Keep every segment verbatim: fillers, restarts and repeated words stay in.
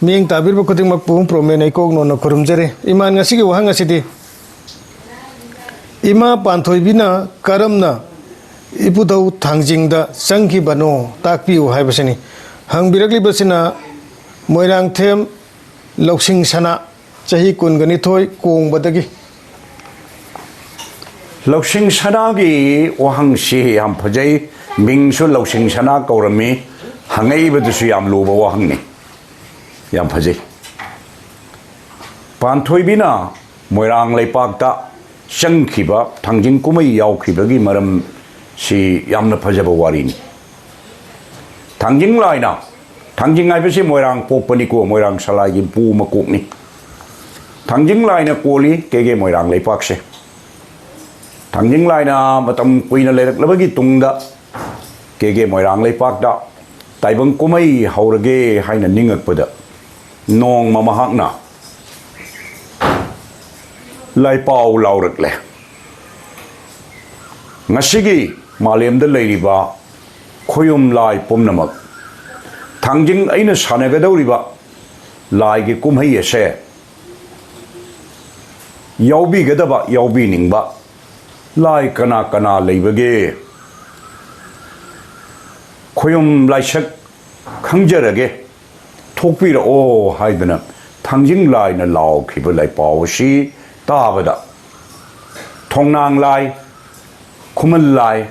ꯃꯤꯠꯌꯦꯡ ꯇꯥꯕꯤꯔꯤꯕ ꯈꯨꯗꯤꯡꯃꯛꯄꯨ ꯄ꯭ꯔꯣꯃꯦꯟ ꯑꯩꯀꯣꯛ ꯅꯣꯟꯅ ꯈꯨꯔꯨꯝꯖꯔꯤ꯫ ꯏꯃꯥꯟ, ꯉꯁꯤꯒꯤ ꯋꯥꯍꯪ ꯑꯁꯤꯗꯤ, ꯏꯃꯥ ꯄꯥꯟꯊꯣꯏꯕꯤꯅ ꯀꯔꯝꯅ ꯏꯄꯨꯙꯧ ꯊꯥꯡꯖꯤꯡꯗ ꯆꯪꯈꯤꯕꯅꯣ ꯇꯥꯛꯄꯤꯌꯨ ꯍꯥꯏꯕꯁꯤꯅꯤ꯫ ꯍꯪꯕꯤꯔꯛꯂꯤꯕꯁꯤꯅ ꯃꯣꯏꯔꯥꯡꯊꯦꯝ ꯂꯧꯁꯤꯡ ꯁꯅꯥ, ꯆꯍꯤ ꯀꯨꯟꯒ ꯅꯤꯊꯣꯏ, ꯀꯣꯡꯕꯗꯒꯤ꯫ ꯂꯧꯁꯤꯡ ꯁꯅꯥꯒꯤ ꯋꯥꯍꯪꯁꯤ ꯌꯥꯝ ꯐꯖꯩ꯫ ꯃꯤꯡꯁꯨ ꯂꯧꯁꯤꯡ ꯁꯅꯥ ꯀꯧꯔꯝꯃꯤ꯫ ꯍꯪꯉꯛꯏꯕꯗꯨꯁꯨ ꯌꯥꯝ ꯂꯨꯕ ꯋꯥꯍꯪꯅꯤ꯫ ꯌꯥꯝ ꯐꯖꯩ꯫ ꯄꯥꯟꯊꯣꯏꯕꯤꯅ ꯃꯣꯏꯔꯥꯡ ꯂꯩꯄꯥꯛꯇ ꯆꯪꯈꯤꯕ, ꯊꯥꯡꯖꯤꯡ ꯀꯨꯝꯍꯩ ꯌꯥꯎꯈꯤꯕꯒꯤ ꯃꯔꯝꯁꯤ ꯌꯥꯝꯅ ꯐꯖꯕ ꯋꯥꯔꯤꯅꯤ꯫ ꯊꯥꯡꯖꯤꯡ ꯂꯥꯏꯅ, ꯊꯥꯡꯖꯤꯡ ꯍꯥꯏꯕꯁꯤ ꯃꯣꯏꯔꯥꯡ ꯄꯣꯛꯄꯅꯤꯀꯣ, ꯃꯣꯏꯔꯥꯡ ꯁꯂꯥꯏꯒꯤ ꯃꯄꯨ ꯃꯀꯣꯛꯅꯤ꯫ ꯊꯥꯡꯖꯤꯡ ꯂꯥꯏꯅ ꯀꯣꯜꯂꯤ ꯀꯦꯒꯦ ꯃꯣꯏꯔꯥꯡ ꯂꯩꯄꯥꯛꯁꯦ꯫ ꯊꯥꯡꯖꯤꯡ ꯂꯥꯏꯅ ꯃꯇꯝ ꯀꯨꯏꯅ ꯂꯩꯔꯛꯂꯕꯒꯤ ꯇꯨꯡꯗ ꯀꯦꯒꯦ ꯃꯣꯏꯔꯥꯡ ꯂꯩꯄꯥꯛꯇ ꯇꯥꯏꯕꯪ ꯀꯨꯝꯍꯩ ꯍꯧꯔꯒꯦ ꯍꯥꯏꯅ ꯅꯤꯡꯉꯛꯄꯗ, ꯅꯣꯡꯃ ꯃꯍꯥꯛꯅ ꯂꯥꯏꯄꯥꯎ ꯂꯥꯎꯔꯛꯂꯦ꯫ ꯉꯁꯤꯒꯤ ꯃꯥꯂꯦꯝꯗ ꯂꯩꯔꯤꯕ ꯈꯣꯌꯨꯝ ꯂꯥꯏ ꯄꯨꯝꯅꯃꯛ, ꯊꯥꯡꯖꯤꯡ ꯑꯩꯅ ꯁꯥꯟꯅꯒꯗꯧꯔꯤꯕ ꯂꯥꯏꯒꯤ ꯀꯨꯝꯍꯩ ꯑꯁꯦ ꯌꯥꯎꯕꯤꯒꯗꯕ, ꯌꯥꯎꯕꯤꯅꯤꯡꯕ ꯂꯥꯏ ꯀꯅꯥ ꯀꯅꯥ ꯂꯩꯕꯒꯦ? ꯈꯣꯌꯨꯝ ꯂꯥꯏꯁꯛ ꯈꯪꯖꯔꯒꯦ, ꯊꯣꯛꯄꯤꯔꯛꯑꯣ ꯍꯥꯏꯗꯅ ꯊꯥꯡꯖꯤꯡ ꯂꯥꯏꯅ ꯂꯥꯎꯈꯤꯕ ꯂꯥꯏꯄꯥꯎ ꯑꯁꯤ ꯇꯥꯕꯗ, ꯊꯣꯡꯅꯥꯡ ꯂꯥꯏ, ꯈꯨꯃꯟ ꯂꯥꯏ,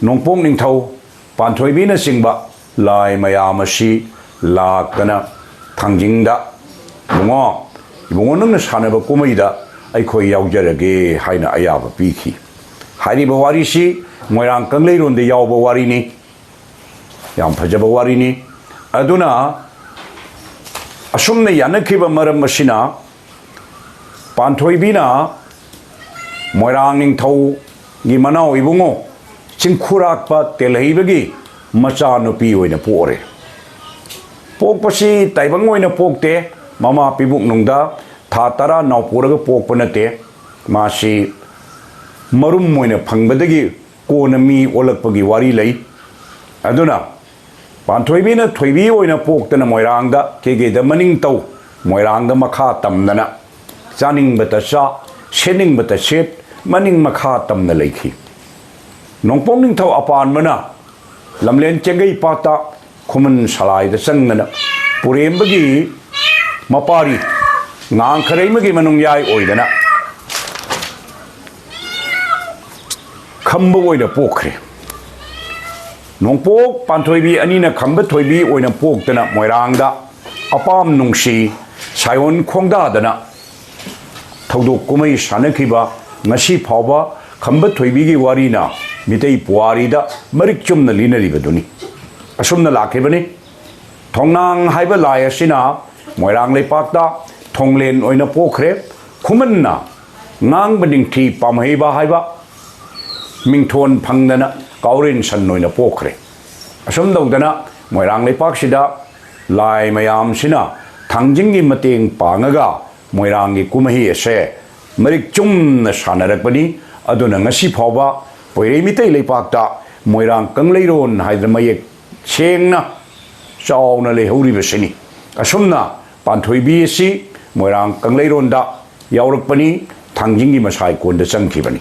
ꯅꯣꯡꯄꯣꯛ ꯅꯤꯡꯊꯧ, ꯄꯥꯟꯊꯣꯏꯕꯤꯅꯆꯤꯡꯕ ꯂꯥꯏ ꯃꯌꯥꯝ ꯑꯁꯤ ꯂꯥꯛꯇꯅ ꯊꯥꯡꯖꯤꯡꯗ, "ꯏꯕꯨꯡꯉꯣ, ꯏꯕꯨꯡꯉꯣ, ꯅꯪꯅ ꯁꯥꯟꯅꯕ ꯀꯨꯝꯍꯩꯗ ꯑꯩꯈꯣꯏ ꯌꯥꯎꯖꯔꯒꯦ" ꯍꯥꯏꯅ ꯑꯌꯥꯕ ꯄꯤꯈꯤ꯫ ꯍꯥꯏꯔꯤꯕ ꯋꯥꯔꯤꯁꯤ ꯃꯣꯏꯔꯥꯡ ꯀꯪꯂꯩꯔꯣꯟꯗ ꯌꯥꯎꯕ ꯋꯥꯔꯤꯅꯤ꯫ ꯌꯥꯝ ꯐꯖꯕ ꯋꯥꯔꯤꯅꯤ꯫ ꯑꯗꯨꯅ ꯑꯁꯨꯝꯅ ꯌꯥꯅꯈꯤꯕ ꯃꯔꯝ ꯑꯁꯤꯅ ꯄꯥꯟꯊꯣꯏꯕꯤꯅ ꯃꯣꯏꯔꯥꯡ ꯅꯤꯡꯊꯧꯒꯤ ꯃꯅꯥꯎ ꯏꯕꯨꯡꯉꯣ ꯆꯤꯡꯈꯨꯔꯥꯛꯄ ꯇꯦꯜꯍꯩꯕꯒꯤ ꯃꯆꯥꯅꯨꯄꯤ ꯑꯣꯏꯅ ꯄꯣꯛꯑꯔꯦ꯫ ꯄꯣꯛꯄꯁꯤ ꯇꯥꯏꯕꯪ ꯑꯣꯏꯅ ꯄꯣꯛꯇꯦ, ꯃꯃꯥ ꯄꯤꯕꯨꯛꯅꯨꯡꯗ ꯊꯥ ꯇꯔꯥ ꯅꯥꯎꯄꯨꯔꯒ ꯄꯣꯛꯄ ꯅꯠꯇꯦ꯫ ꯃꯥꯁꯤ ꯃꯔꯨꯝ ꯑꯣꯏꯅ ꯐꯪꯕꯗꯒꯤ ꯀꯣꯟꯅ ꯃꯤ ꯑꯣꯜꯂꯛꯄꯒꯤ ꯋꯥꯔꯤ ꯂꯩ꯫ ꯑꯗꯨꯅ ꯄꯥꯟꯊꯣꯏꯕꯤꯅ ꯊꯣꯏꯕꯤ ꯑꯣꯏꯅ ꯄꯣꯛꯇꯅ ꯃꯣꯏꯔꯥꯡꯗ ꯀꯦꯀꯦꯗ ꯃꯅꯤꯡ ꯇꯧ, ꯃꯣꯏꯔꯥꯡꯗ ꯃꯈꯥ ꯇꯝꯗꯅ ꯆꯥꯅꯤꯡꯕꯇ ꯆꯥ, ꯁꯦꯠꯅꯤꯡꯕꯇ ꯁꯦꯠ, ꯃꯅꯤꯡ ꯃꯈꯥ ꯇꯝꯅ ꯂꯩꯈꯤ꯫ ꯅꯣꯡꯄꯣꯛ ꯅꯤꯡꯊꯧ ꯑꯄꯥꯟꯕꯅ ꯂꯝꯂꯦꯟ ꯆꯦꯡꯒꯩ ꯄꯥꯠꯇ ꯈꯨꯃꯟ ꯁꯂꯥꯏꯗ ꯆꯪꯗꯅ ꯄꯨꯔꯦꯝꯕꯒꯤ ꯃꯄꯥꯔꯤ ꯉꯥꯡꯈꯔꯩꯃꯒꯤ ꯃꯅꯨꯡꯌꯥꯏ ꯑꯣꯏꯗꯅ ꯈꯝꯕ ꯑꯣꯏꯅ ꯄꯣꯛꯈ꯭ꯔꯦ꯫ ꯅꯣꯡꯄꯣꯛ ꯄꯥꯟꯊꯣꯏꯕꯤ ꯑꯅꯤꯅ ꯈꯝꯕ ꯊꯣꯏꯕꯤ ꯑꯣꯏꯅ ꯄꯣꯛꯇꯅ ꯃꯣꯏꯔꯥꯡꯗ ꯑꯄꯥꯝ ꯅꯨꯡꯁꯤ ꯁꯥꯏꯑꯣꯟ ꯈꯣꯡꯗꯥꯗꯅ ꯊꯧꯗꯣꯛ ꯀꯨꯝꯍꯩ ꯁꯥꯟꯅꯈꯤꯕ, ꯉꯁꯤ ꯐꯥꯎꯕ ꯈꯝꯕ ꯊꯣꯏꯕꯤꯒꯤ ꯋꯥꯔꯤꯅ ꯃꯤꯇꯩ ꯄꯨꯋꯥꯔꯤꯗ ꯃꯔꯤꯛ ꯆꯨꯝꯅ ꯂꯤꯅꯔꯤꯕꯗꯨꯅꯤ꯫ ꯑꯁꯨꯝꯅ ꯂꯥꯛꯈꯤꯕꯅꯤ꯫ ꯊꯣꯡꯅꯥꯡ ꯍꯥꯏꯕ ꯂꯥꯏ ꯑꯁꯤꯅ ꯃꯣꯏꯔꯥꯡ ꯂꯩꯄꯥꯛꯇ ꯊꯣꯡꯂꯦꯟ ꯑꯣꯏꯅ ꯄꯣꯛꯈ꯭ꯔꯦ꯫ ꯈꯨꯃꯟꯅ ꯉꯥꯡꯕ ꯅꯤꯡꯊꯤ ꯄꯥꯝꯍꯩꯕ ꯍꯥꯏꯕ ꯃꯤꯡꯊꯣꯟ ꯐꯪꯗꯅ ꯀꯥꯎꯔꯦꯟ ꯁꯟ ꯑꯣꯏꯅ ꯄꯣꯛꯈ꯭ꯔꯦ꯫ ꯑꯁꯨꯝ ꯇꯧꯗꯅ ꯃꯣꯏꯔꯥꯡ ꯂꯩꯄꯥꯛꯁꯤꯗ ꯂꯥꯏ ꯃꯌꯥꯝꯁꯤꯅ ꯊꯥꯡꯖꯤꯡꯒꯤ ꯃꯇꯦꯡ ꯄꯥꯡꯉꯒ ꯃꯣꯏꯔꯥꯡꯒꯤ ꯀꯨꯝꯍꯩ ꯑꯁꯦ ꯃꯔꯤꯛ ꯆꯨꯝꯅ ꯁꯥꯟꯅꯔꯛꯄꯅꯤ꯫ ꯑꯗꯨꯅ ꯉꯁꯤ ꯐꯥꯎꯕ ꯄꯣꯏꯔꯩ ꯃꯤꯇꯩ ꯂꯩꯄꯥꯛꯇ ꯃꯣꯏꯔꯥꯡ ꯀꯪꯂꯩꯔꯣꯟ ꯍꯥꯏꯗꯅ ꯃꯌꯦꯛ ꯁꯦꯡꯅ ꯆꯥꯎꯅ ꯂꯩꯍꯧꯔꯤꯕꯁꯤꯅꯤ꯫ ꯑꯁꯨꯝꯅ ꯄꯥꯟꯊꯣꯏꯕꯤ ꯑꯁꯤ ꯃꯣꯏꯔꯥꯡ ꯀꯪꯂꯩꯔꯣꯟꯗ ꯌꯥꯎꯔꯛꯄꯅꯤ, ꯊꯥꯡꯖꯤꯡꯒꯤ ꯃꯁꯥꯏ ꯀꯣꯟꯗ ꯆꯪꯈꯤꯕꯅꯤ꯫